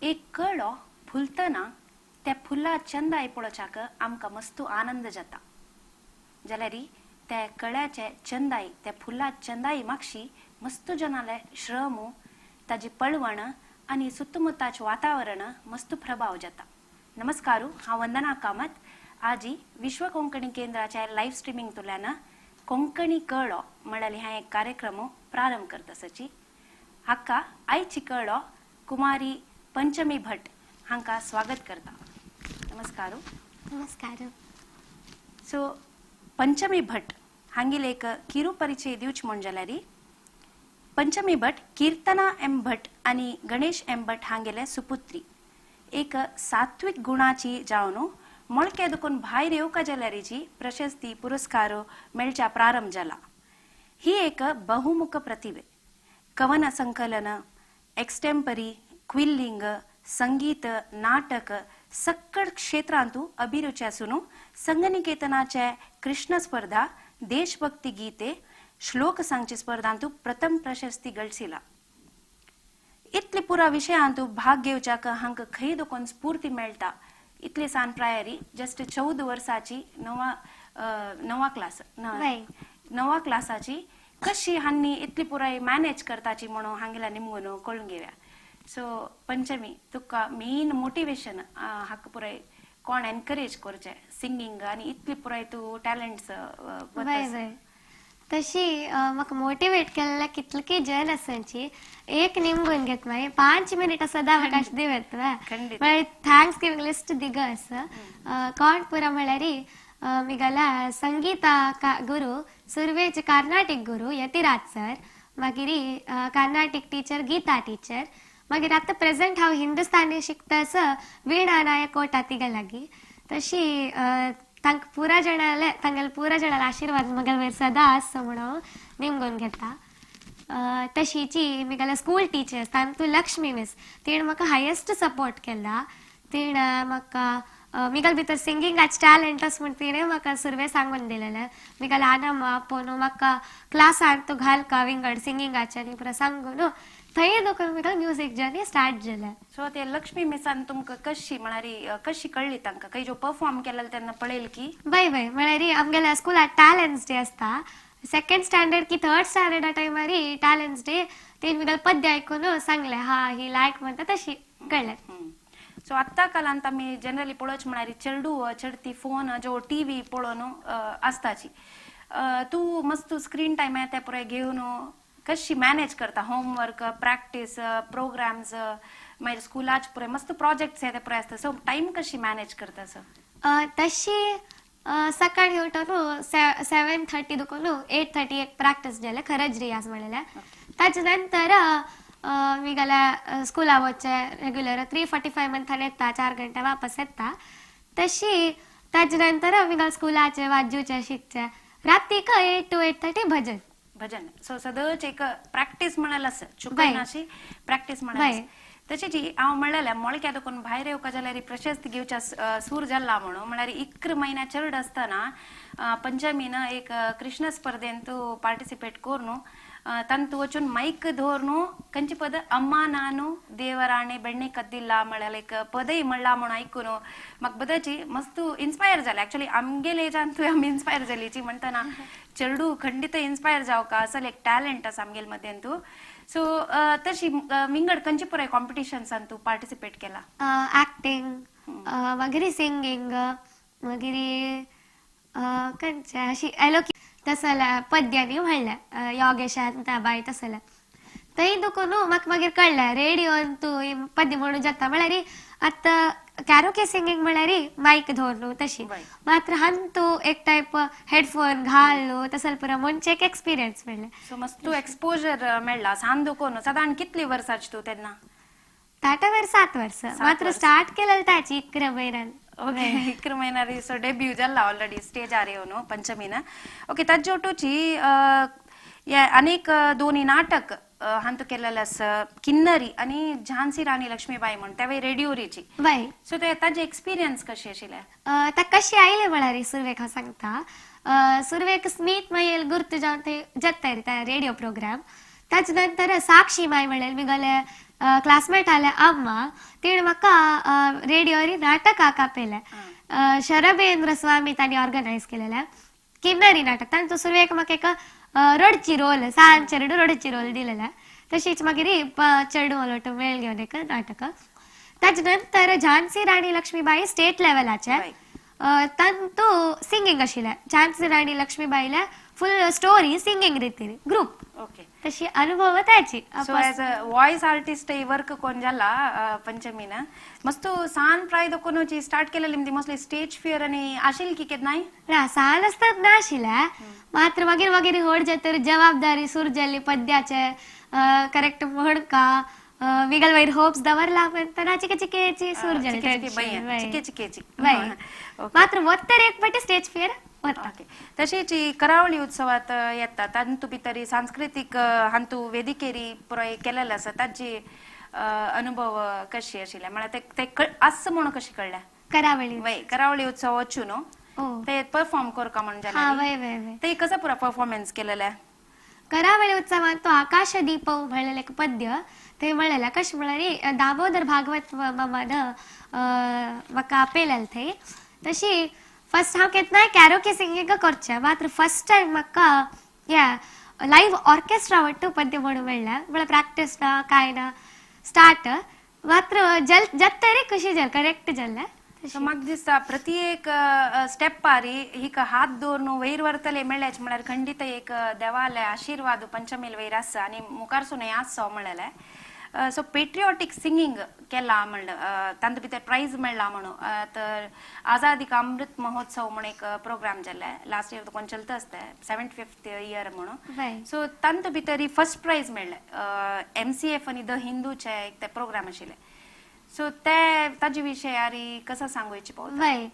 एक कळो फुलतना त्या फुला चंदाय पळोवच्याक आमकां मस्तू आनंद जाता. जाल्यार त्या कळ्याचे चंदाय त्या फुला चंदाई मागशी मस्तू जनाले श्रम ताजी पळवण आनी सुत्तमुत्ताचें वातावरण मस्तू प्रभाव जाता. नमस्कार, हांव वंदना कामत. आजी विश्व कोंकणी केंद्राच्या लायव्ह स्ट्रिमींग तुल्यान कोंकणी कळो म्हळ्यार ह्या एक कार्यक्रम प्रारंभ करता सची. हाका आयची कळो कुमारी पंचमी भट हांकां स्वागत करता. नमस्कार. नमस्कार. सो पंचमी भट हांगेले एक किरू परिचय दिवच म्हण जाल्यार पंचमी भट कीर्तना एम भट आनी गणेश एम भट हांगेले सुपुत्री. एक सात्विक गुणाची जावन मळके दुकून भायर येवका जाल्यारीची प्रशस्ती पुरस्कार मेळच्या प्रारंभ जाला. ही एक बहुमुख प्रतिभे. कवन संकलन, एक्स्टेम्परी, क्विल्लिंग, संगीत, नाटक सक्कड क्षेत्रांतू अभिरुची आसून संगनिकेतनाचे कृष्ण स्पर्धा, देशभक्ती गीते, श्लोक सांगचे स्पर्धांतू प्रथम प्रशस्ती गळसिला. इतले पुरा विशयांतू भाग घेवच्याक हांकां खंय दोकोन स्फूर्ती मेळटा. इतले सान प्रायरी जस्ट 14 वर्साची नवा क्लास नवा क्लासाची कशी हांनी इतली पुराय मॅनेज करताची म्हणून हांगेला निमगून कळून घेवया. सो पंचमी, तुका मेन मोटिवेशन हाका पुराय कोण एनकरेज करचें सिंगींग आनी इतली पुराय तूं टॅलंट्स? तशी म्हाका मोटिवेट केल्ले कितले जन आसाची एक निमगून घेत मागीर 5 मिनिट सदां म्हाका दिवत मागीर thanks giving list दिग आसा. कोण पुरा म्हळ्यार मिगला संगीता गुरु सुरवेचे कर्नाटीक गुरु यतिराज सर, मागीर कर्नाटीक टिचर गीता टिचर, मागीर आतां प्रेझेंट हांव हिंदुस्तानी शिकता आसा वीणा नायक कोटा तिगा लागीं. तशी तांकां पुरा जाणाले तांगेले पुरा जाणाले आशिर्वाद म्हगेले वयर सदां आसचो म्हणून हांव निमगून घेता. तशीची म्हगेले स्कूल टिचर्स तांतू लक्ष्मी मिस तिणें म्हाका हायेस्ट सपोर्ट केला. तिणें म्हाका मिगल भितर सिंगिंगाचे टॅलंट आसा म्हूण तिणें म्हाका सुरवे सांगून दिलेलें. मिगल आनम आपोवन म्हाका क्लासान तूं घालका विंगड सिंगिंगाचे आनी पुरा सांगून थंय देखून मिगल म्युजीक जर्नी स्टार्ट जालें. सो ते लक्ष्मी मिसान तुमकां कशी म्हळ्यार कशी कळ्ळी तांकां? खंय जो परफॉर्म केलेलो तेन्ना पळयल की? बय बय म्हळ्यार आमगेल्या स्कुलात टॅलंट्स डे आसता. सेकंड स्टँडर्ड की थर्ड स्टँडर्डा टायमार टॅलंट्स डे तेणी मिगल पद्य आयकून सांगलें हा ही लायक म्हणटा तशी कळ्ळें. सो आत्तां कालांत आमी जनरली पळोवच म्हळ्यार चेडू चडती फोन जो टी व्ही पळोवन आसताची. तूं मस्त स्क्रीन टायम ते पुराय घेवन कशी मॅनेज करता होमवर्क, प्रॅक्टीस, प्रोग्राम्स, मागीर स्कुलाचे पुराय मस्त प्रोजेक्ट्स ते पुराय आसता. सो टायम कशी मॅनेज करता सर? तशी सकाळी उठून 7:30 दुखून 8:30 एक प्रॅक्टीस जालें खरंच रियाज म्हणलें. ताजे नंतर मिगेल्या स्कुला वचचें रेग्युलर 3:45 मंथान येता 4 घंटे वापस येता. तशी ताजे नंतर मिगेल्या स्कुलाचें वाजूचें शिकचें रातीक 8 to 8:30 भजन. भजन. सो सदच एक प्रॅक्टीस म्हळ्यार आसा चुकनाशी प्रॅक्टीस म्हळ्यार. तशेंच हांव म्हणलेलें मळक्या दुकून भायर येवका जाल्यार प्रशस्ती घेवच्या सूर जाला म्हणून म्हळ्यार 11 म्हयन्या चड आसतना पंचमीन एक कृष्ण स्पर्धेंत पार्टिसिपेट करून तांतू वचून मायक धरून खंयची पद अम्मा नानू देवराणे बेण्णे कद्दिल्ला म्हळ्यार एक पदय म्हणला म्हणून आयकून म्हाका बदची मस्त इन्स्पायर जालें. एक्चुअली आमगेले एजान तुवें आमी इन्स्पायर जालीची म्हणटना चेडू खंडीत इन्स्पायर जावका असल एक टॅलंट आसा आमगेले मदेन तूं. सो तशी विंगड खंयचे पुराय कॉम्पिटिशन्सान तूं पार्टिसिपेट केला? एक्टिंग, मागीर सिंगींग, मागीर खंयचे अशी एलोकी तसल्या पद्यांनी म्हणलें योगेशान बाय तसलें थंय दुखून म्हाका मागीर कळ्ळें रेडियोन तूं पद्य म्हणून जाता म्हळ्यार आतां कॅरोके सिंगींग म्हळ्यार मायक धरून तशी मात्र हांतू एक टायप हेडफोन घाल तसले पुरा म्हणचे एक एक्सपिरियन्स मेळ्ळें. सो मस्त तूं एक्सपोजर मेळ्ळा सान दुखून. सादारण कितली वर्साची तूं तेन्ना? ताटा वर 7 वर्स मात्र स्टार्ट केलें ताची 11 म्हयन्यान. ओके, 11 म्हयन्यार सो डेब्यू जाला ऑलरेडी स्टेजार येवन पंचमीन. ओके, ताजे ओटूची अनेक दोनी नाटक हांतू केलेलें आसा किन्नरी आनी झांसी राणी लक्ष्मीबाई म्हण तेवूय रेडियोरीची. बाय. सो ते ताजे एक्सपिरियन्स कशें आशिल्लें? ताका कशें आयलें म्हळ्यार सुरवेक हांव सांगता. सुरवेक स्मीत मागीर गुर्त जावन ते जाता रेडियो प्रोग्राम. ताजे नंतर साक्षी माय म्हणलें मिगले क्लासमेट आले अम्मा तिणे म्हाका रेडियोरी नाटक आपयलें. शरभेंद्र स्वामी तांणी ऑर्गनायज केलेलें किन्नरी नाटक. तांचो सुरवेक म्हाका एक रडची रोल सान चेडू रडची रोल दिलेला. तशीच मागीर चेडू लोट मेळ घेवन एक नाटक. ताजे नंतर झांसी राणी लक्ष्मीबाई स्टेट लेवलाचे तांतू सिंगींग आशिल्लें. झांसी राणी लक्ष्मीबाईला फुल स्टोरी सिंगींग रितीन ग्रुप. ओके, तशी अनुभव त्याची. So as a voice artist work कोण जाला पंचमीन मस्त सान प्राय दोकोनची स्टार्ट केलेली मोस्टली स्टेज फियर आणि आशिल की केन्नाय ना सान असतात ना आशिल्लें. मात्र मागीर मागीर व्हड जातर जबाबदारी सुरू जाली पद्याचे करेक्ट म्हणका मिगल वयर होप्स दवरला म्हणटा चिके चिकेची सुरू जाली चिके चिकेची. मात्र वत्तर एक पटी स्टेज फियर. ओके, तशीच करावळी उत्सवात येता तांतू भितर सांस्कृतीक हांतू वेदिकेरी पुराय केलेले आसा ताजी अनुभव कशी आशिल्ले म्हळ्यार ते आस म्हणून कशी कळ्ळें? करावळी वय करावळी उत्सव वचू न्हू ते परफॉर्म करका म्हणून जाल्यार ते कसं पुरा परफॉर्मन्स केलेले? करावळी उत्सवात तो आकाश दीप म्हणलेले एक पद्य ते म्हणलेले. कशें म्हळ्यार दामोदर भागवत मामान म्हाका आपयलेलें थंय. तशी फर्स्ट हांव केन्नाय कॅरोके सिंगींग करचें मात्र फर्स्ट टायम म्हाका ह्या लायव्ह ऑर्केस्ट्रा वट्टू पद्य म्हणून मेळ्ळें. म्हळ्यार प्रॅक्टीस ना कांय ना स्टार्ट मात्र जल जत्तरी खुशी जाल करेक्ट जाल्लें. म्हाका दिसता प्रति एक स्टेपारी हिका हात दवरून वयर व्हरतले मेळ्ळेच म्हळ्यार खंडीत एक देवाले आशिर्वाद पंचमील वयर आसा आनी मुखारसून हें आसा म्हणलेलें. सो पेट्रियोटीक सिंगींग केला म्हणलं तांतू भितर प्रायज मेळ्ळा म्हणून तर आझादी का अमृत महोत्सव म्हणून एक प्रोग्राम जाल्ले लास्ट इयर कोण चलता आसता 75th year म्हणून. सो तांतू भितर फर्स्ट प्रायज मेळ्ळें MCF आनी the हिंदूचे एक ते प्रोग्राम आशिल्ले. सो ते ताजे विशयारी कसं सांगूची पळोवता? वय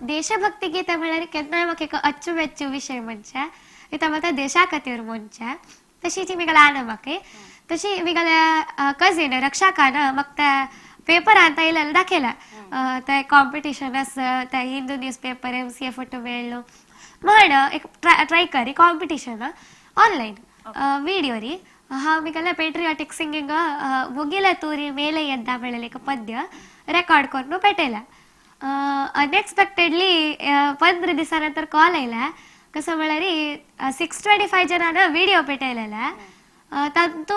देशभक्ती गीत म्हळ्यार केन्नाय म्हाका एक अच्चुमेच्चू विशय म्हणचे कित्याक म्हाका देशा खातीर म्हणचे. तशीच म्हाका ल्हान म्हाका तशी मिगल्या कझीन रक्षा खान म्हाका त्या पेपरांत आयलेलें दाखयलें ते कॉम्पिटिशन आसा ते Hindu news paper MCF photo मेळ्ळो म्हण एक ट्राय करी कॉम्पिटिशन ऑनलायन विडियो री. हांव मिगल्या पेट्रियोटीक सिंगींग मुगिले तुरी मेले येद्दा म्हणलेलें एक पद्य रेकॉर्ड करून पेटयलें. अनएक्सपेक्टेडली 15 दिसां नंतर कॉल आयला कसं म्हळ्यार 625 जणांना विडियो पेटयलेले. तांतू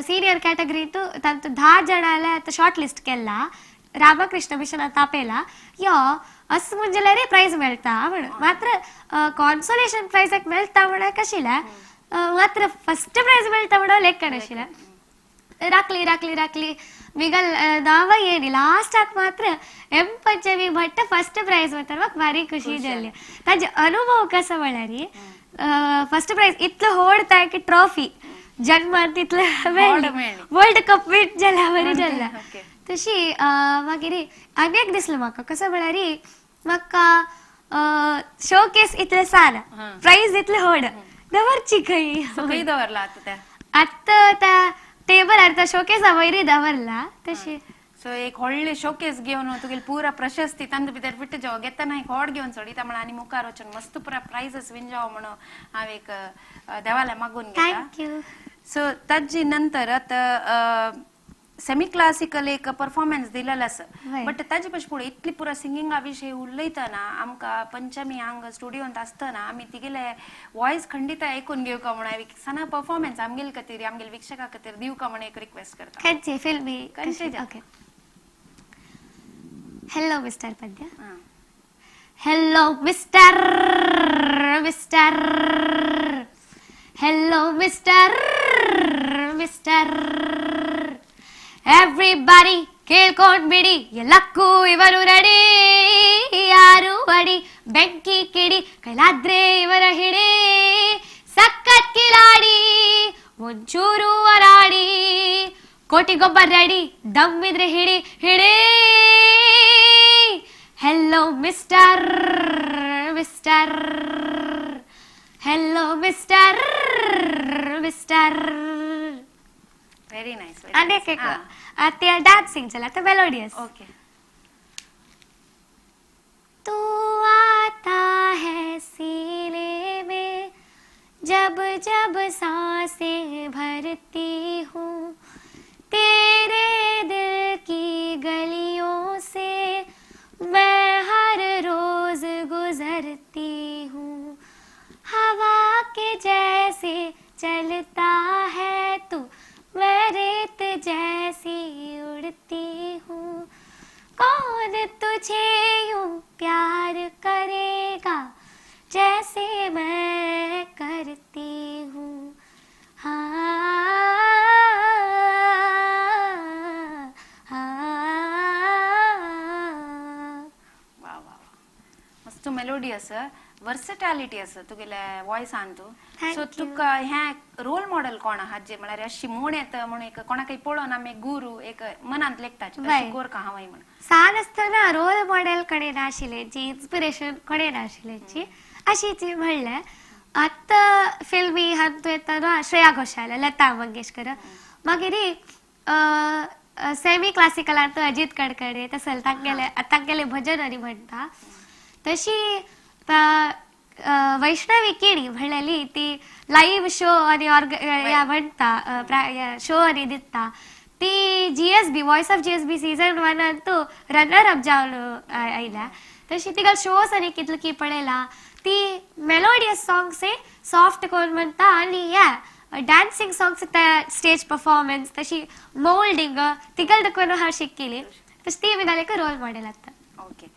सिनियर कॅटेगरींतू तांतू 10 जणांना शॉर्ट लिस्ट केला रामकृष्ण मिशनात आपयला यो असं म्हणजे रे प्रायज मेळटा म्हणून. मात्र कॉन्सोलेशन प्रायज एक मेळटा म्हणून आशिल्लें मात्र फर्स्ट प्रायज मेळटा म्हणून लेखन आशिल्लें. राखली राखली राखली मिगल नांव येयली लास्टाक मात्र एम पंचमी भट्ट फर्स्ट प्रायज वता म्हाका भारी खुशी जाली. ताजे अनुभव कसो म्हळ्यार फर्स्ट प्रायज इतलो व्हड की ट्रॉफी जन्मान तितले वर्ल्ड कप विन जाल्या बरी जाल्ला. तशी मागीर आनी एक दिसलें म्हाका कसं म्हळ्यार म्हाका शोकेस इतले सान प्रायज इतले व्हड दवरची खंय खंय दवरला आतां त्या आतां त्या टेबलार त्या शोकेसा वयरी दवरला. तशी सो एक व्हडले शोकेस घेवन तुगेली पुरा प्रशस्ती तांतू भितर फिट जावं घेतना एक व्हड घेवन सोडिता म्हण आनी मुखार वचून मस्त पुरा प्रायजस विन जावं म्हणून हांव एक देवाला मागून घेता. Thank you. सो ताजी नंतर आतां सेमी क्लासिकल एक परफॉर्मन्स दिलेलो आसा बट ताजे पशी फुडें इतली पुरा सिंगिंगा विशयी उलयतना आमकां पंचमी हांगा स्टुडियोंत आसतना आमी तिगेले वॉयस खंडीत आयकून घेवका म्हणून हांवें सना परफॉर्मन्स आमगेले खातीर आमगेले वीक्षका खातीर दिवका म्हणून एक रिक्वेस्ट करता. खंयचे फिल्मी? खंयचे? ओके. हॅलो मिस्टर पद्य. Hello mister mister hello mister mister everybody ಕೇಳ್ಕೊಂಡ್ಬಿಡಿ ಎಲ್ಲಕ್ಕೂ ಇವರು ರೆಡಿ ಯಾರು ಅಡಿ ಬೆಂಕಿ ಕಿಡಿ ಕೈಲಾದ್ರೆ ಇವರ ಹಿಡಿ ಸಖತ್ ಕಿಲಾಡಿ ಒಂಚೂರು ಅರಾಡಿ ಕೋಟಿಗೊಬ್ಬ ರೆಡಿ ದಮ್ಮಿದ್ರೆ ಹಿಡಿ ಹಿಡಿ hello mister mister hello mister mister. Very nice. अनेक एक ते डान्सिंग चला तो मेलोडियस. ओके. तू आता है सीने में जब जब सांसें भरती हूँ तेरे छोड़ती हूँ, कौन तुझे यूं प्यार करेगा जैसे मैं करती हूँ। हाँ हाँ। वा वा, मस्त मेलोडी आसा, वर्सटॅलिटी आसा तुगेल्या वॉयसान तूं. सो तुका हें रोल मॉडल कोण आहा जे म्हळ्यार अशी म्हण येता म्हणून एक कोणाकय पळोवन आमी गुरू एक मनांत लेखता अशी कोर का हांव म्हणून? सान आसतना रोल मॉडेल कडे नाशिल्लें, इन्स्पिरेशन कडे नाशिल्लें अशीच म्हणलें. आतां फिल्मी हातूंत येतना श्रेया घोशाल, लता मंगेशकर, मागीर सेमी क्लासिकलांत अजीत कडकडे तसले तांगेले तांगेले भजन आनी म्हणटा. तशी वैष्णवी केणी म्हणलेली ती लाईव्ह शो आनी म्हणटा, शो आनी दिता. ती GSB voice of GSB season 1 तूं रनर अप जावन आयल्या. तशी तिका शोज आनी कितले की पळयला. ती मेलोडियस सॉंग्स सॉफ्ट करून म्हणटा आनी या डान्सिंग सॉंग्स स्टेज परफॉर्मन्स तशी मोल्डिंग तिका करून हांव शिकली. तशी ती बी एक रोल मॉडेल आतां. ओके,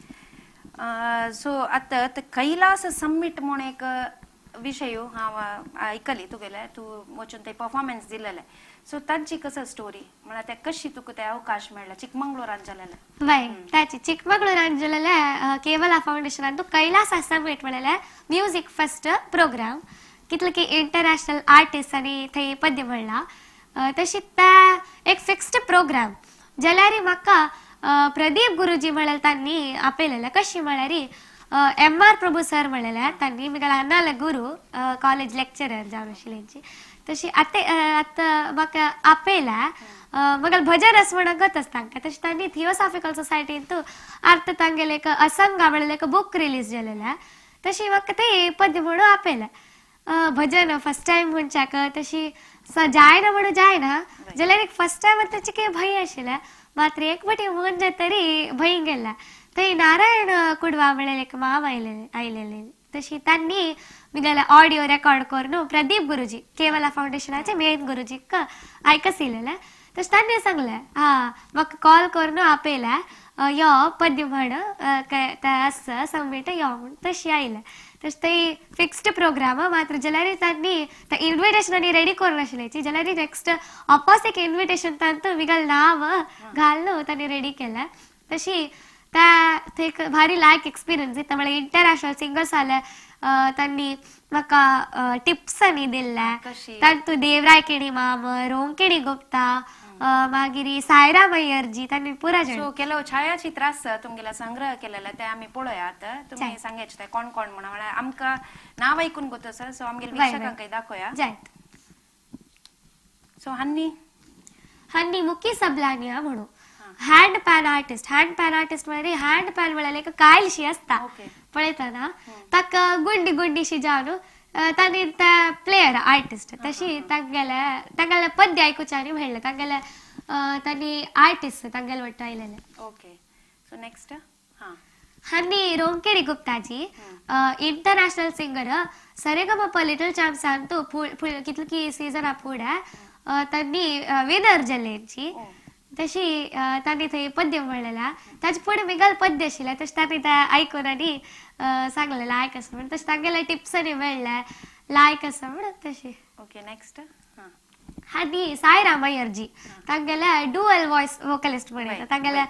सो आतां कैलास समिट म्हूण एक विशय हांव आयकली तुगेले, तूं वचून ते परफॉर्मन्स दिलेले. सो तांची कसं स्टोरी म्हळ्यार ते कशी तुका ते अवकाश मेळ्ळा चिकमंगळूरान जालेले? वय, ताची चिकमंगळूरान जालेले केवला फावंडेशनान तूं कैलास समिट म्हणलेले म्युजीक फर्स्ट प्रोग्राम कितले की इंटरनॅशनल आर्टिस्ट आनी थंय पद्य म्हणला. तशी त्या एक फिक्स्ड प्रोग्राम जाल्यार म्हाका प्रदीप गुरुजी म्हणलेले तांणी आपयलेले. कशी म्हळ्यार एम.आर. प्रभू सर म्हणलेले तांणी म्हगेले अन्नाले गुरू कॉलेज लेक्चरर जावन आशिल्ले. तशी आतां आतां म्हाका आपयल्या म्हगेलें भजन आसा म्हणून गत आसा तांकां. तशें तांणी थियोसॉफिकल सोसायटीन तूं आतां तांगेलें एक असंगा म्हणलेलें एक बूक रिलीज जालेलें. तशी म्हाका ते पद्य म्हणून आपयलें. भजन फर्स्ट टायम म्हणच्याक तशी जायना म्हणून जायना जाल्यार एक फर्स्ट टायम ताचें कितें भंय आशिल्लें. मात्र एक फावटी म्हणजे तरी भंय गेला. थंय नारायण कुडवा म्हणलेले एक माम आयलेले. तशी तांणी म्हगेले ऑडियो रेकॉर्ड करून प्रदीप गुरुजी केवला फावंडेशनाचे मेन गुरुजीक आयकसिलेले. तशें तांणी सांगलें हा म्हाका कॉल करून आपयल्या यो पद्य म्हण आसा सबमीट यो म्हूण. तशी आयलें. तशें थंय फिक्स्ड प्रोग्राम मात्र जाल्यार तांणी ते इन्विटेशन आनी रेडी करून आशिल्लें. जाल्यार नेक्स्ट ऑपोज एक इन्विटेशन तांतूं म्हगेलें नांव घालून तांणी रेडी केलें. तशी त्या थंय एक भारी लायक एक्सपिरियन्स दिता. म्हळ्यार इंटरनॅशनल सिंगर्स जाले तांणी म्हाका टिप्स आनी दिल्ले. तातूंत देवराय केणी माम, रोंकेणी गुप्ता, मागीर सायरा अय्यरजी तांणी पुरा सो ಕೆಲವು छायाचित्र आसा तुमगेले संग्रह केलेले ते आमी पळोवया आतां. तुमी सांगायचे ते कोण कोण म्हणून, म्हळ्यार आमकां नांव आयकून गोत आसा. सो आमगेले वीक्षकांकय दाखोवया. जायत. सो हान्नी हान्नी मुकी सबलानिया म्हणून hand pan artist. Hand pan artist म्हळ्यार हँड पॅन म्हळ्यार एक कायलशी आसता पळयतना ताका गुंडी गुंडीशी जावन तांणी त्या प्लेयर आर्टिस्ट तशी तांगेले तांगेले पद्य आयकुचे आनी म्हणलें तांगेले तांणी आर्टिस्ट तांगेले वाटो आयलेले. ओके, सो नेक्स्ट हां हांणी Ronkeni Guptaji international singer Saregamapa little champs ಅಂತೂ कितली सीजन फुडें तांणी विनर जाल्यांची. तशी तांणी थंय पद्य म्हणलेला. ताचे फुडें मिगल पद्य आशिल्लें. तशें तांणी तें आयकून आनी सांगलें लायक आसा म्हणून. तशें तांगेले टिप्स आनी मेळ्ळें लायक आसा म्हणून तशी. ओके, नेक्स्ट आनी सायराम अय्यरजी तांगेले डुअल वॉयस वोकलिस्ट म्हणटा. तांगेले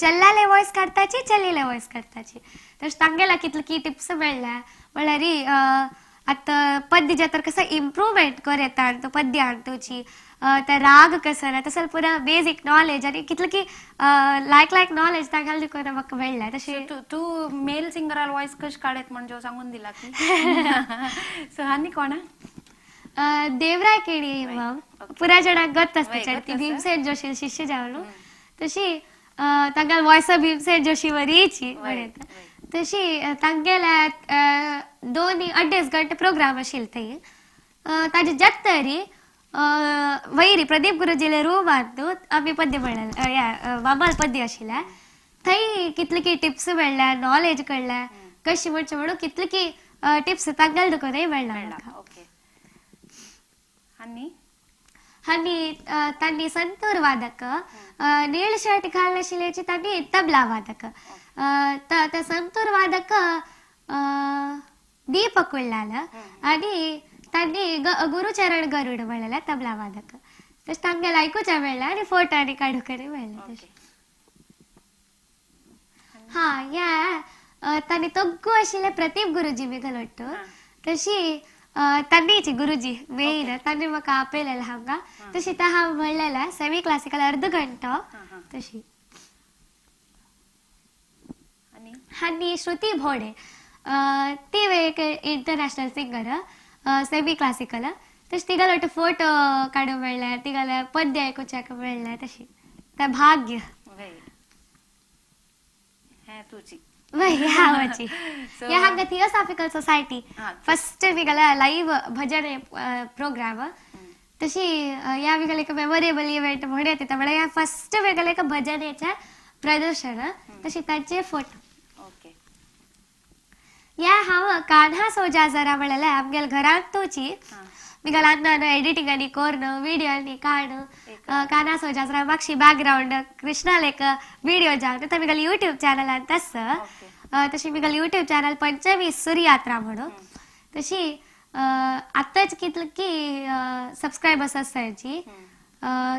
चल्लाले वॉयस काडटाची चलिले वॉयस काडटाची. तशें तांगेले कितले की टिप्स मेळ्ळे म्हळ्यार आतां पद्य जातर कसं इम्प्रूवमेंट कर येता तो पद्य हातूची ते राग कसं ना तसं पुरा बेसिक नॉलेज आनी कितले की लायक लायक नॉलेज तांकां देखून म्हाका मेळ्ळें. तशें तूं मेल सिंगराल वॉयस कशें काडत म्हणजे सांगून दिला की. सो आनी कोणा? देवराय केणी माम पुरा जणांक गत आसता ती भीमसेन जोशी शिष्य जावन. तशी तांकां वॉयस भीमसेन जोशी वरीची म्हणटा. तशी तांगेले 2-2.5 घंटे प्रोग्राम आशिल्ले थंय. ताजे जातरी वैरी प्रदीप गुरुजीले रूमांत आमी पद्य म्हणलें मामाल पद्य आशिल्लें. थंय कितले की टिप्स मेळ्ळ्या, नॉलेज कळ्ळें कशी म्हणचें म्हणून कितले की टिप्स तांगेले दुकानय मेळ्ळा. ओके, आनी आनी तांणी संतूर वादक, नीळ शर्ट घालून आशिल्ल्याची तांणी तबला वादक. त्या संतूर वादक दीपक उल्लाल आनी तांणी गुरुचरण गरुड म्हणलेले तबला वादक. तशें तांगेले आयकुच्या मेळ्ळें आनी फोटो आनी काडूंक मेळ्ळें तशें. हा ह्या तांणी तग्गू आशिल्ले प्रतीप गुरुजी बी घालट्टू तशी तांणीची गुरुजी मेन तांणी म्हाका आपयलेलें हांगा. तशी ता हांव म्हणलेलें सेमी क्लासिकल अर्द घंटो तशी. आनी श्रुती भोडे ती एक इंटरनॅशनल सिंगर सेमी क्लासिकल. तशी तिगेलो वाटो फोटो काडूंक मेळ्ळें, तिगेलें पद्य आयकुच्याक मेळ्ळें तशी तें भाग्य. हांवाची ह्या हांगा थियोसॉफिकल सोसायटी फर्स्ट मिगेले लायव्ह भजन प्रोग्राम. तशी ह्या मिगेले एक मेमोरेबल इव्हेंट म्हणून येता म्हळ्यार ह्या फर्स्ट मिगेले एक भजनेचें प्रदर्शन तशी तांचे फोटो. ह्या हांव कान्हा सोजा जरा म्हणलेलें आमगेले घरांत तुची मिगेले अन्नान एडिटींग आनी कोर्न व्हिडियो आनी काड कान्हा सोजा जरा मातशी बॅकग्रावंड कृष्णाल एक व्हिडिओ जावन ते मिगेले युट्यूब चॅनलान तस. तशी मिगेले युट्यूब चॅनल पंचमी सूर्यात्रा म्हणून तशी आतांच कितले की सबस्क्रायबर्स आसा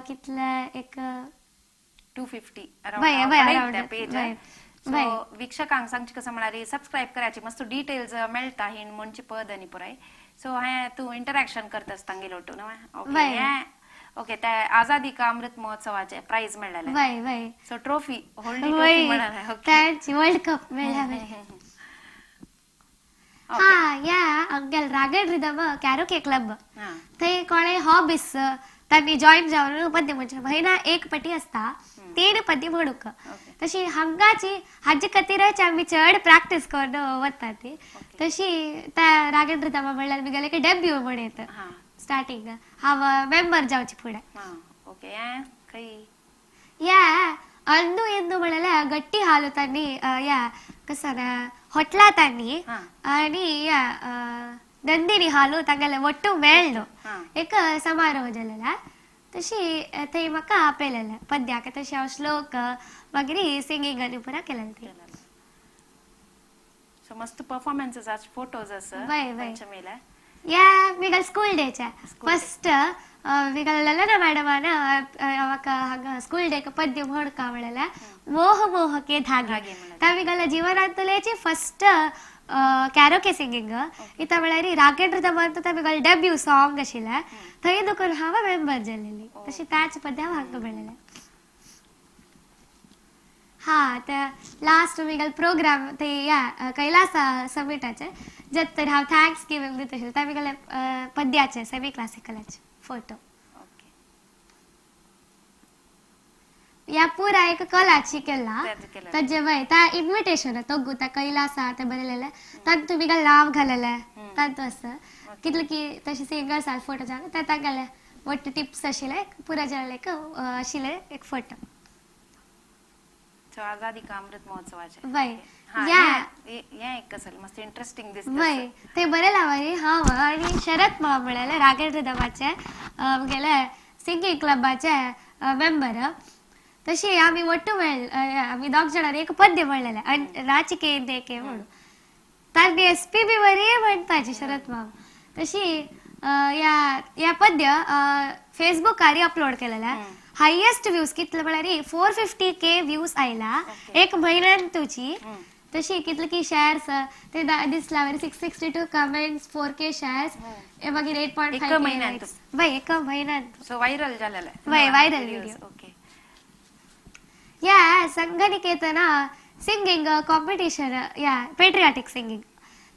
कितले एक 250 अराउंड. सो वीक्षकांक सांगची कसं म्हळ्यार सबस्क्रायब करायची मस्त डिटेल्स मेळटा हिण म्हणची पद आनी पुराय. सो हें तूं इंटरॅक्शन करता तांगेलो ओके ओके. त्या आझादी का अमृत महोत्सवाचे प्राइज मेळ्ळेलें. सो ट्रॉफी व्हडली ट्रॉफी मेळ्ळें तांची वर्ल्ड कप मेळ्ळा. हा ह्या आमगेले रागड रिदम कॅरोके क्लब थंय कोणें हॉबीस तांणी जॉईन जावन पद्य म्हणजे म्हयना एक पटी आसता 3 पद्य म्हणूंक. तशी हांगाची हाजे खातीरच आमी चड प्रॅक्टीस करून वता ती. तशी त्या रागड रिदमा म्हणल्यार मिगेले एक डेब्यू म्हण येता स्टार्टींग हांव मेंबर जावची फुडें. या अंदू इंदू म्हणल्यार गट्टी हालू तांणी या कसं ना होटला तांणी आनी या नंदिनी हालू तांगेले ಒಟ್ಟು मेळ्ळो एक समारोह जालेला. तशी थंय म्हाका आपयलेलें पद्याक. तशी हांव श्लोक मागीर सिंगींग आनी पुरा केलेलें थंय. सो मस्त परफॉर्मन्सेस आसा, फोटोज आसा. वय या मिगेले स्कूल डेचे फर्स्ट मिगेले ललना मॅडमान म्हाका हांगा स्कूल डेक पद्य म्हणका म्हणलेलें मोह मोह के धागे. त्या मिगेले जिवनांतुलेची फर्स्ट कॅरोके सिंगींग इता म्हळ्यार रागेंद्र दमन तो मिगेले डेब्यू सॉंग आशिल्लें थंय देखून हांव मेंबर जालेली. तशी त्याच पद्य हांव हांगा मेळ्ळेलें. हा त्या लास्ट मिगेले प्रोग्राम ते या कैलासा समिटाचे जत तर हांव thanks giving दिता आशिल्लें त्या मिगेले पद्याचे सेमी क्लासिकलाचे फोटो. या पुरा एक कलाची केला ताजे वय त्या इन्विटेशन तोगू त्या कैलासा ते बरयलेलें तातूंत मिगेले नांव घालेलें तातूंत आसा कितले की तशे सिंगर्स आसा फोटो जावन त्या तांगेले वट्ट टिप्स आशिल्ले पुरा जालेले एक आशिल्ले एक फोटो. आझादी का अमृत महोत्सवाचे वय या एक कसल मस्त इंटरेस्टिंग दिसता. वय ते बरें लावारी हांव आनी शरद मामा म्हणलेले रागेंद्र दमाचे म्हगेले सिंगींग क्लबाचे मेंबर. तशी आमी ಒಟ್ಟು मेळ आमी दोग जाणांनी एक पद्य म्हणलेलें नाचिके देके म्हणून तांणी एस पी बी बरी म्हणपाची शरद मामा. तशी ह्या पद्य फेसबुकार अपलोड केलेलें. हायेस्ट व्ह्यूज कितले म्हळ्यार 450K views आयला एक म्हयन्यान तुजी. तशी कितले की शेअर्स ते दिसला 662 कमेंट्स 4K shares मागीर 8.5 वय एका म्हयन्यान. सो व्हायरल जालेलें. वय व्हायरल व्हिडिओ. या संघनिकेतन सिंगींग कॉम्पिटिशन या पेट्रियाटीक सिंगींग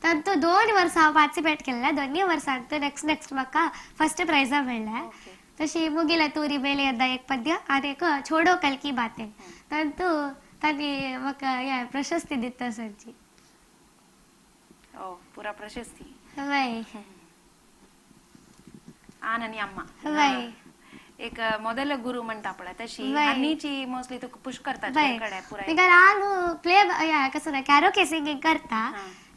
तातूंत 2 वर्सां हांव पार्टिसिपेट केल्लें. दोनूय वर्सांत नेक्स्ट नेक्स्ट म्हाका फर्स्ट प्रायजा मेळ्ळें. तशी मुगीला तूरी बेले एक पद्य आनी एक छोडो कल की बातें तातूंत तांणी म्हाका या प्रशस्ती दिता सरची. पुरा प्रशस्ती. वय आन आनी अम्मा. वय एक ಮೊದಲ ಗುರು म्हणटा पळय तशी आनीची मोस्टली तुका पुश करता कडे पुराय. because हांव प्ले कसं ना कॅरोके सिंगींग करता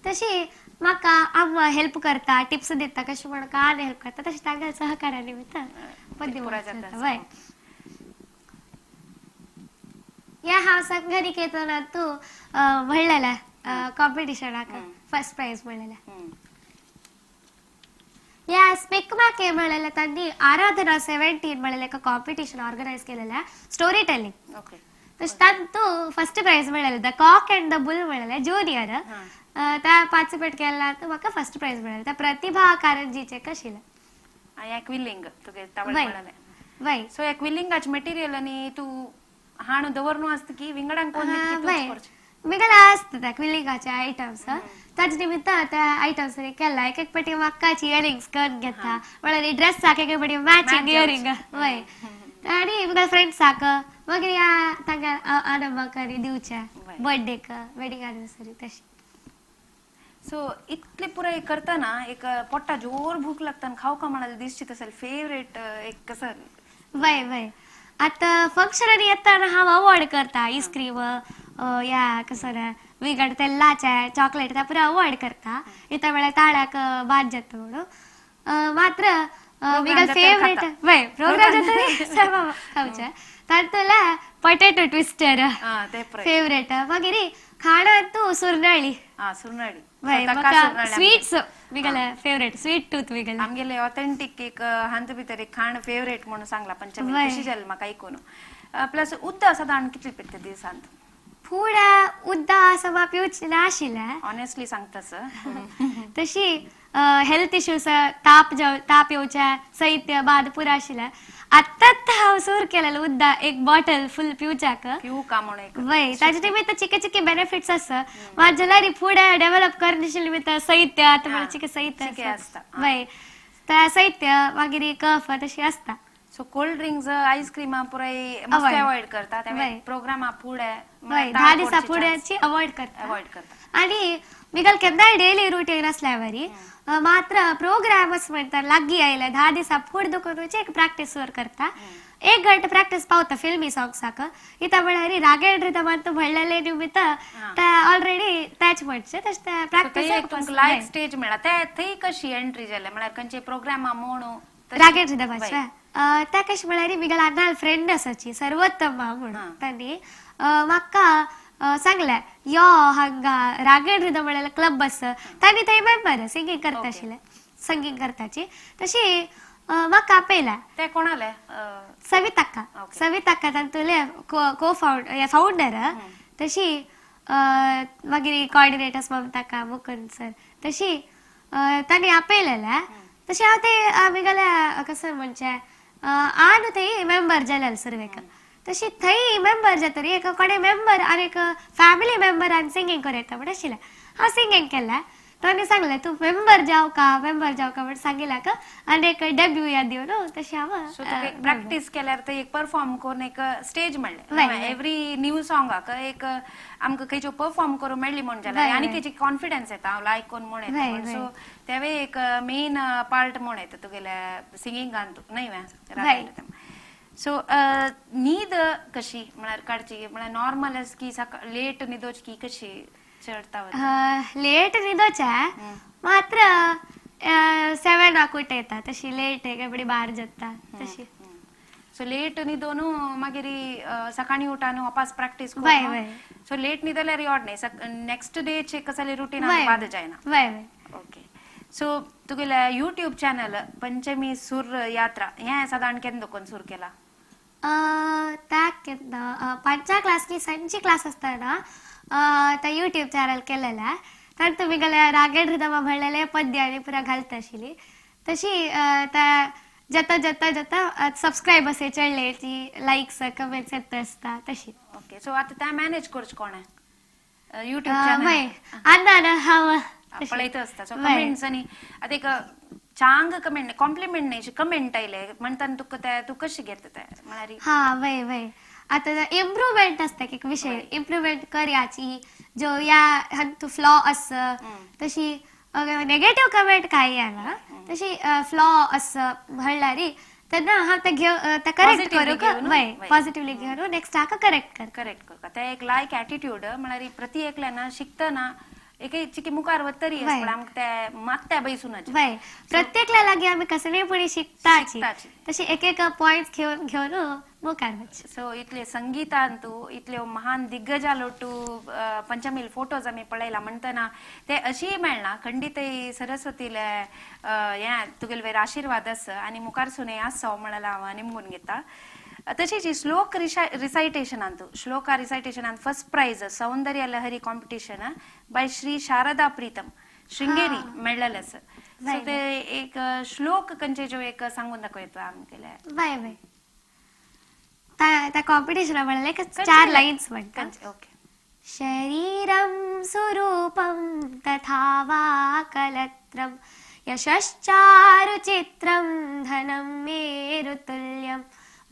तशी म्हाका अम्मा हेल्प करता टिप्स दिता कशें म्हण आनी हेल्प करता तशें तांगेल्या सहकार्या निमित्तान पद्य वय. या हांव संघनिकेतनांतू म्हणलेलें कॉम्पिटिशनाक फर्स्ट प्रायज म्हणलेलें. या स्पिकमाके म्हणलेलें तांणी आराधना 17 म्हणलेलें एक कॉम्पिटिशन ऑर्गनायज केलेलें स्टोरी टेलिंग. तशें तातूंत फर्स्ट प्रायज मेळ्ळेलें the cock and the bull म्हणलेलें ज्युनियर त्या पार्टिसिपेट केला तर म्हाका फर्स्ट प्रायज मेळ्ळें त्या प्रतिभा कारंजीचें आशिल्लें. क्विलिंग तुगे तवळ म्हणलें. वय. सो या क्विलिंगाचे मटेरियल आनी तूं हाणू दवरनू आसता की विंगडांक कोण वय मिगला आसता त्या क्विलिंगाचे आयटम्स ताजे निमित्त त्या आयटम्स केला. एक एक पटी म्हाकाची इयरिंग्स करून घेता म्हळ्यार ड्रेसाक एक एक पटी मॅचिंग इयरिंग. वय. आनी मुगे फ्रेंड्साक मागीर ह्या तांकां आनंदाक आनी दिवचे बर्थडेक वेडिंग एनिवर्सरी तशी. सो इतले पुराय करतना एक पोट्टा जोर भूक लागता आनी खावका म्हणाले दिसची तसले फेवरेट एक कसं. वय वय. आतां फंक्शनांनी येताना हांव अवॉयड करता आयस्क्रीम या कसं ना विंगड तेलाचे चॉकलेट त्या पुरा अवॉयड करता इता वेळार ताळ्याक बाद जाता म्हणून. मात्र मिगल फेवरेट वय प्रोग्राम जाता सर्व खावचें तातूंतलें पटेटो ट्विस्टर फेवरेट. मागीर खाणां तूं सुरनाळी. सुरनाळी वय म्हाका स्वीट्स मिगले फेवरेट स्वीट टूथ मिगले. आमगेले ऑथेंटीक एक हांत भितर एक खाण फेवरेट म्हणून सांगला पंचमी खुशी जाली म्हाका आयकून. प्लस उद्दा सादारण कितले पिता दिसांत? फुडें उद्दा समा पिवची नाशिल्लें ऑनेस्टली सांगता सर. तशी हेल्थ इश्यूज ताप ताप येवचे सैत्य बाद पुरो आशिल्लें. आत्ताच हांव सुरू केलेलें उद्दा एक बॉटल फुल पिवच्याक पिवू का म्हणून. वय ताजे निमित्त चिके चिके बेनिफिट्स आसा मात जाल्यार फुडें डेव्हलप करनाशिल्लें निमित्त सैत्य आतां म्हळ्यार चिके सैत्य आसता. वय त्या सैत्य मागीर कफ तशी आसता. सो कोल्ड ड्रिंक्स आयस्क्रीमा पुराय मस्त अवॉयड करता प्रोग्रामा फुडें 10 दिसा फुडेंची अवॉयड करता. अवॉयड करता. आनी मिगल केन्नाय डेली रुटीन आसल्यार बरी मात्र प्रोग्रामच म्हणटा लागीं आयले 10 दिसा फुडें दुखून एक प्रॅक्टीस सुरू करता. 1 घंटे प्रॅक्टीस पावता फिल्मी सॉंग्साक इता म्हळ्यार रागेड रिदमान तूं म्हणलेलें निमित्त ऑलरेडी त्याच म्हणचें तशें प्रॅक्टीस लायक स्टेज मेळ्ळा ते थंय कशी एंट्री जाले म्हळ्यार खंयचे प्रोग्रामा म्हणून रागेड रिदमाचे त्या कशें म्हळ्यार मिगल आनाल फ्रेंड आसाची सर्वोत्तम म्हणून तांणी म्हाका सांगलें यो हांगा रागेड रिदम म्हणलें क्लब आसा तांणी थंय मेंबर सिंगींग करता आशिल्लें सिंगींग करताची तशी म्हाका आपयलें. ते कोणाले? सविताक्का. सविताक्का तांतुले को फावंडर तशी मागीर कॉर्डिनेटर्स ममताक्का मुकुंद सर तशी तांणी आपयलेलें. तशें हांव ते मिगेल्या कसं म्हणचें आन थंय मेंबर जालें सुरवेक तशी थंय मेंबर जातरी एक कोणे मेंबर आनी एक फॅमिली मेंबर आनी सिंगींग करूं येता म्हण आशिल्लें. हांव सिंगींग केलें तांणी सांगलें तूं मेंबर जावं का मेंबर जावं का म्हण सांगिल्लें आनी एक डेब्यू या दिवन तशें हांव प्रॅक्टीस केल्यार थंय एक परफॉर्म करून एक स्टेज मेळ्ळें. एवरी न्यू सॉंगाक एक आमकां खंयच्यो परफॉर्म करूंक मेळ्ळी म्हण जाल्यार आनी खंयची कॉन्फिडन्स येता हांव लायक करून म्हण येता. सो तेवूय एक मेन पार्ट म्हण येता तुगेल्या सिंगिंगान न्हय. सो न्हीद कशी म्हळ्यार काडची म्हळ्यार नॉर्मल आसा की सकाळ लेट न्हिदोची की कशी चडता? लेट न्हिदोचें मात्र 7 उठयता तशी लेट एक बार जाता तशी. सो लेट न्हिदोन मागीर सकाळीं उठान वापस प्रॅक्टीस करून. सो लेट न्हिदल्यार योड न्हय नेक्स्ट डे कसले रुटीन बाद जायना. ओके. सो तुगेले यूट्यूब चॅनल पंचमी सुर यात्रा हें सादारण केन्ना कोण सुरू केला? त्या केन्ना 5 क्लास की संची क्लास आसतना त्या यूट्यूब चॅनल केलेलें. तातूंत मिगेले रागेड रिदमा म्हणलेले पद्य आनी पुरा घालता आशिल्ली तशी त्या जाता जाता जाता सबस्क्रायबर्स चडले ती लायक्स कमेंट्स येता आसता तशी. ओके. सो आतां तें मॅनेज करचें कोणें यूट्यूब चॅनल? आन्ना हांव पळयता आसता. सो कमेंट्स आनी आतां एक चांग कमेंट कॉम्प्लिमेंट न्हय कमेंट आयले म्हणटा तुका ते तूं कशें घेता ते म्हळ्यार? हां वय वय. आतां इम्प्रूवमेंट आसता एक विशय इम्प्रूवमेंट करयाची जो या हातूंत फ्लॉ आसा तशी नेगेटीव कमेंट कांय येना तशी फ्लॉ आसा म्हणल्यार तेन्ना हांव ते घेव ते करेक्ट करूंक वय पॉझिटिवली घेवन नेक्स्ट हाका करेक्ट कर करेक्ट करता. ते एक लायक एटिट्यूड म्हळ्यार प्रति एकल्यान शिकतना एक चिकी मुखार वतरी पण आमकां ते मागत्या बैसून प्रत्येकला लागी आमी कसले पुढे शिकताची तशी एक एक पॉइंट घेऊन घेऊन मुखार वचचे. सो इतले संगीतान तू इतले महान दिग्गजालोटू पंचमील फोटोज आमी पळयला म्हणटना ते अशीय मेळना. खंडीत सरस्वतीले हे तुगेले वयर आशिर्वाद आसा आनी मुखारसून आसा म्हळ्यार हांव निमगून घेता. तशीच श्लोक रिसायटेशनांत shloka रिसायटेशनांत first prize Saundarya Lahari competition by Shri Sharada Pritam Sringeri मेळ्ळेलें आसा. सो ते एक श्लोक कंचे जो एक सांगून दाखयता आमगेले. बाय बाय त्या कॉम्पिटिशना म्हणलें 4 लायन्स म्हणटा. ओके. शरीरं सुरूपं तथा वा कलत्रं यशश्चारुचित्रं धनं मेरुतुल्यं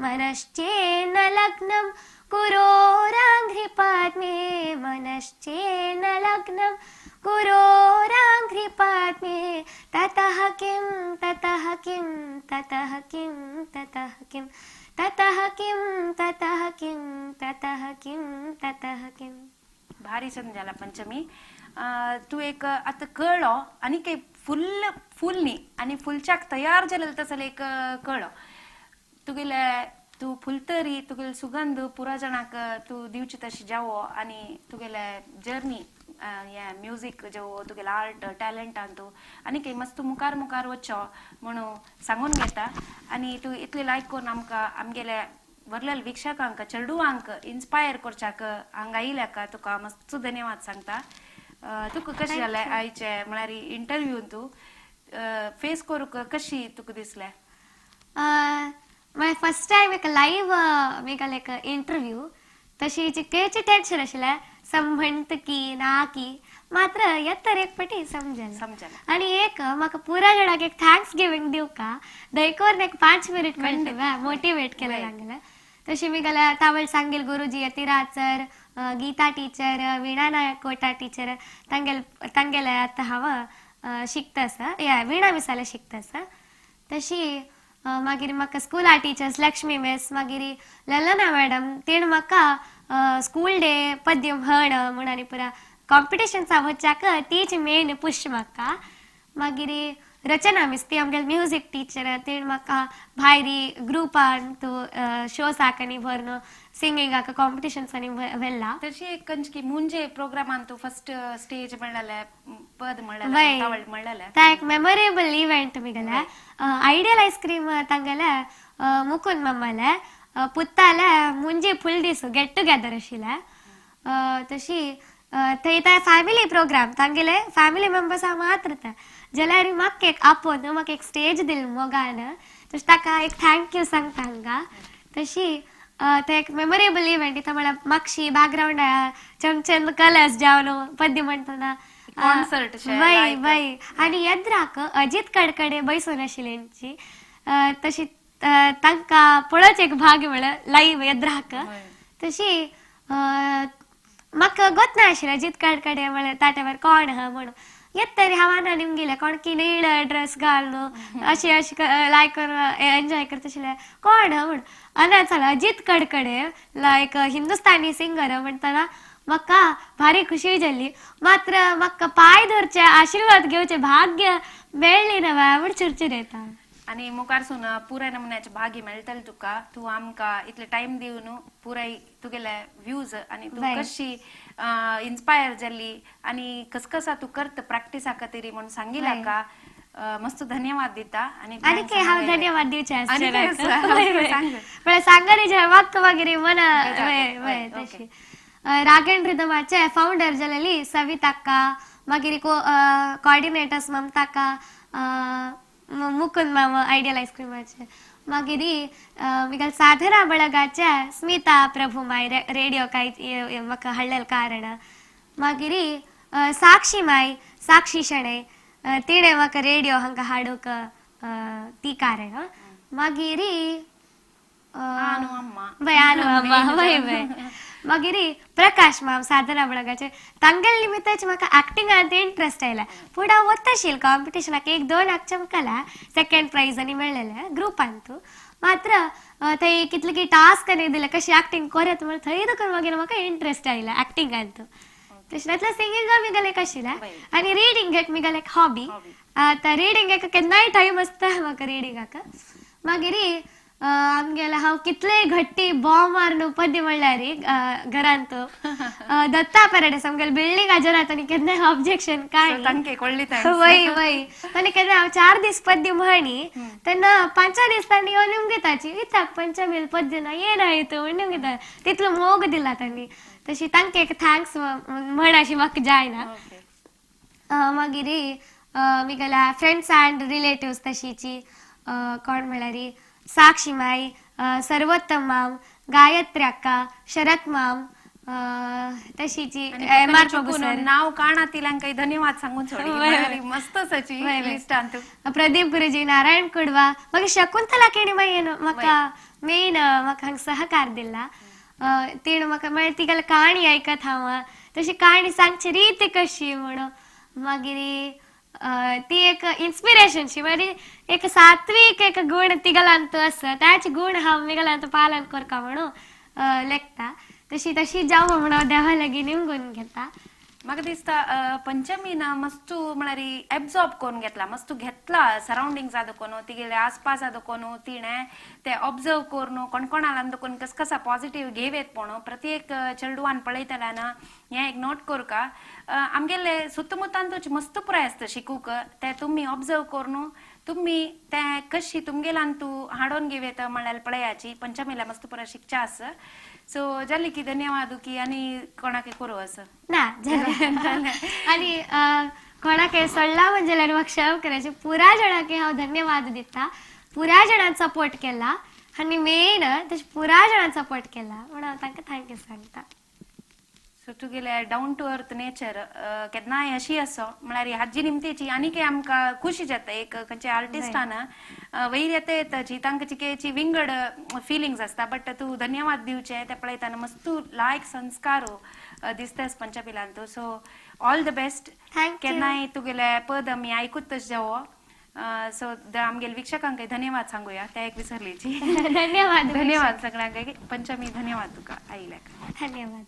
मनश्चेन लग्नं कुरोराङ्घ्रिपद्मे मनश्चेन लग्नं कुरोराङ्घ्रिपद्मे ततः किं ततः किं ततः किं ततः किं ततः किं ततः किं ततः किं ततः किं. भारी चंद जाला पंचमी. तू एक आतां कळ्ळो आनी एक फुल फूल न्ही आनी फुलच्याक तयार जालें तसलें एक कळ्ळो तुगेले तूं फुलतरी तुगेले सुगंध पुरा जाणांक तूं दिवची तशी जावो आनी तुगेले जर्नी हे म्युजीक जो तुगेले आर्ट टॅलंटान तूं आनी काही मस्त मुखार मुखार वचो म्हणून सांगून घेता. आनी तूं इतलें लायक करून आमकां आमगेले वरलेल्या वीक्षकांक चेडवांक इन्स्पायर करच्याक हांगा आयिल्ल्याक तुका मस्त धन्यवाद सांगता. तुका कशें जालें आयचे म्हळ्यार इंटरव्यून तूं फेस करूंक कशी तुका दिसलें? म्हळ्यार फर्स्ट टायम एक लायव्ह मेगेलें एक इंटरव्यू तशी चिकेची टेन्शन आशिल्लें समजत की ना की मात्र येत एक पटी समजलें समजलें. आनी एक म्हाका पुरा जाणांक एक thanks giving दिवका दयकोरून एक 5 मिनीट मेळटा मोटिवेट केलें लागलें. तशी मी गेल्या तावळ सांगेल गुरुजी Yatiraj sir Geeta teacher Veena Nayak Kota teacher तांगेल तांगेले आतां हांव शिकता आसा या वीणा मिसाले शिकता आसा. तशी मागीर म्हाका स्कुला टिचर्स लक्ष्मी मिस मागीर ललना मॅडम तेण म्हाका स्कूल डे पद्य म्हण म्हूण आनी पुरा कॉम्पिटिशन्सा वच्चाक तीच मेन पुश म्हाका. मागीर रचना मिस ती आमगेली म्युजीक टिचर तेण म्हाका भायरी ग्रुपान तूं शोसाक आनी व्हरून सिंगिंगाक कॉम्पिटिशन्सांनी व्हेला. तशी एक कंचकी मुंजे प्रोग्रामान तूं फर्स्ट स्टेज म्हणलें पद म्हणलें तावळ म्हणलें ता एक मेमोरेबल इव्हेंट मिगेलें. आयडियल आयस्क्रीम तांगेले मुकुंद मामाले पुत्ताले मुंजे फुल दीस गेट टुगेदर आशिल्लें. तशी थंय ते फॅमिली प्रोग्राम तांगेले फॅमिली मेंबर्सां मात्र ते जाल्यार म्हाका एक आपोवन म्हाका एक स्टेज दिली मोगान तशें ताका एक thank you सांगता हांगा. तशी ते एक मेमोरेबल इव्हेंट इथं म्हळ्यार मागशी बॅकग्रावंड चमचंद कलर्स जावन पद्य म्हणटना वय वय आनी येद्राक अजीत कडकडे बैसून आशिल्ल्यांची तशी तांकां पळोवचें एक भाग्य म्हळ्यार लायव्ह येद्राक. तशी म्हाका गोत ना आशिल्लें अजीत कडकडे म्हळ्यार त्या टायमार कोण आहा म्हणून येत तरी हांव निमगिलें कोण की नीळ ड्रेस घालून अशें अशें लायक करून एन्जॉय करता आशिल्लें कोण म्हणून आनी चल अजीत कडकडे लायक हिंदुस्तानी सिंगर म्हणटना म्हाका भारी खुशी जाली. मात्र म्हाका पांय धरचे आशिर्वाद घेवचे भाग्य मेळ्ळी ना म्हूण चुरचूर येता. आनी मुखारसून पुराय नमुन्याचे भागी मेळटले तुका. तूं आमकां इतले टायम दिवन पुराय तुगेले व्यूज आनी तूं कशी इन्स्पायर जाली आनी कसकसा तूं करता प्रॅक्टिसा खातीर म्हणून सांगिल्ला मस्त धन्यवाद दिता. आनी हांव धन्यवाद दिवचे आसता सांगली जे म्हाका मागीर मना तशी. रागेन रिदमाचे फावंडर जालेली सविताक्का मागीर कॉर्डिनेटर्स ममताक्का मुकुंद मामा आयडियल आयस्क्रीमाचे मागीर मिगल साधना ಬಳगाचे स्मिता प्रभू माय रेडियो काय म्हाका हाडलेलें कारण. मागीर साक्षी माय साक्षी शणै तिणें म्हाका रेडियो हांकां हाडूंक ती कारण. मागीर वय वय मागीर प्रकाश माम साधना ಬಳगाचे तांगेले निमित्ताचे म्हाका एक्टिंगांत इंट्रस्ट आयला. पूण हांव वताशील कॉम्पिटिशनाक 1-2 हांगचे म्हाका सेकंड प्रायज आनी मेळ्ळेलें ग्रुपान तूं मात्र थंय कितले की टास्क आनी दिले कशी एक्टिंग करत म्हण थंय देखून मागीर म्हाका इंट्रस्ट आयला एक्टिंगान तूं. तशें सिंगींग मिगेले एक आशिल्लें आनी रिडींग एक मिगेले एक हॉबी. आतां रिडींग एक केन्नाय टायम आसता म्हाका रिडींगाक. मागीर आमगेले हांव कितलेय घट्टी बॉम्ब मारून पद्य म्हणल्यार घरांत दत्ता पॅराडायस आमगेले बिल्डींग हाजेर आनी केन्नाय ऑब्जेक्शन काय वय वय आनी केन्ना हांव 4 दीस पद्य म्हणी तेन्ना 5 दिसांनी येवन निमगिताची इताक पंचमील पद्य ना येना येतो म्हण निमगिता तितलो मोग दिला तांणी. तशी तांकां एक thanks म्हण अशी म्हाका जायना. मागीर मिगेल्या फ्रेंड्स अँड रिलेटिव्स तशीची कोण म्हळ्यार साक्षी माई, सर्वोत्तम माम, गायत्री अक्का, शरत माम, तशीची नाव काणातील धन्यवाद सांगून सोडी मस्त लिस्ट. प्रदीप गुरुजी, नारायण कुडवा, मागीर शकुंतला केणी माई म्हाका मेन म्हाका हांगा सहकार दिला. तिणें म्हाका म्हळ्यार तिगेली काणी आयकत हांव तशी काणी सांगची रीत कशी म्हणून मागीर ती एक इन्स्पिरेशन शी म्हळ्यार एक सात्वीक एक गुण तिगलांत आसा त्याचे गुण हांव मिगलांत पालन करता म्हणून लेखता. तशी तशी जावं म्हणून देवा लागीं निमगून घेता. म्हाका दिसता पंचमीन मस्त म्हळ्यार एब्जॉर्ब करून घेतला, मस्त घेतला सरावंडिंग्स आदोकोन तिगेले आसपास आदोकोन तिणें ते ऑब्जर्व करून कोणकोणाला आदोकोन कस कसा पॉझिटिव्ह घेवेत पण प्रत्येक चेडवान पळयतल्यान हें एक नोट करका. आमगेले सुत्तमुतांतूच मस्त पुराय आसता शिकूंक ते तुमी ऑब्जर्व करून तुमी ते कशी तुमगेल्यान तूं हाडून घेवेत म्हळ्यार पळयाची पंचमीला मस्त पुराय शिकच्या आसा. सो जाली की धन्यवाद की आनी कोणाक करू असं ना जालें. आनी कोणाक सोडला म्हणजे म्हाका क्षम करायचे पुरा जाणांक हांव धन्यवाद दिता. पुरा जाणांक सपोर्ट केला आनी मेन तशें पुरा जाणांक सपोर्ट केला म्हणून हांव तांकां thank you सांगता. सो तुगेले डावन टू अर्थ नेचर केन्नाय अशी आसो म्हळ्यार हाजी निमतेची आनी आमकां खुशी जाता. एक खंयच्या आर्टिस्टान वयर येता येताची तांकां चिकेची विंगड फिलिंग्स आसता बट तूं धन्यवाद दिवचे ते पळयतना मस्त लायक संस्कार दिसता पंचपिलान तूं. So all the best. केन्नाय तुगेले पद आमी आयकूत तशें जावो. सो आमगेले वीक्षकांक धन्यवाद सांगूया ते एक विसरलीची. धन्यवाद धन्यवाद सगळ्यांक. पंचमी धन्यवाद तुका आयिल्ल्याक. धन्यवाद.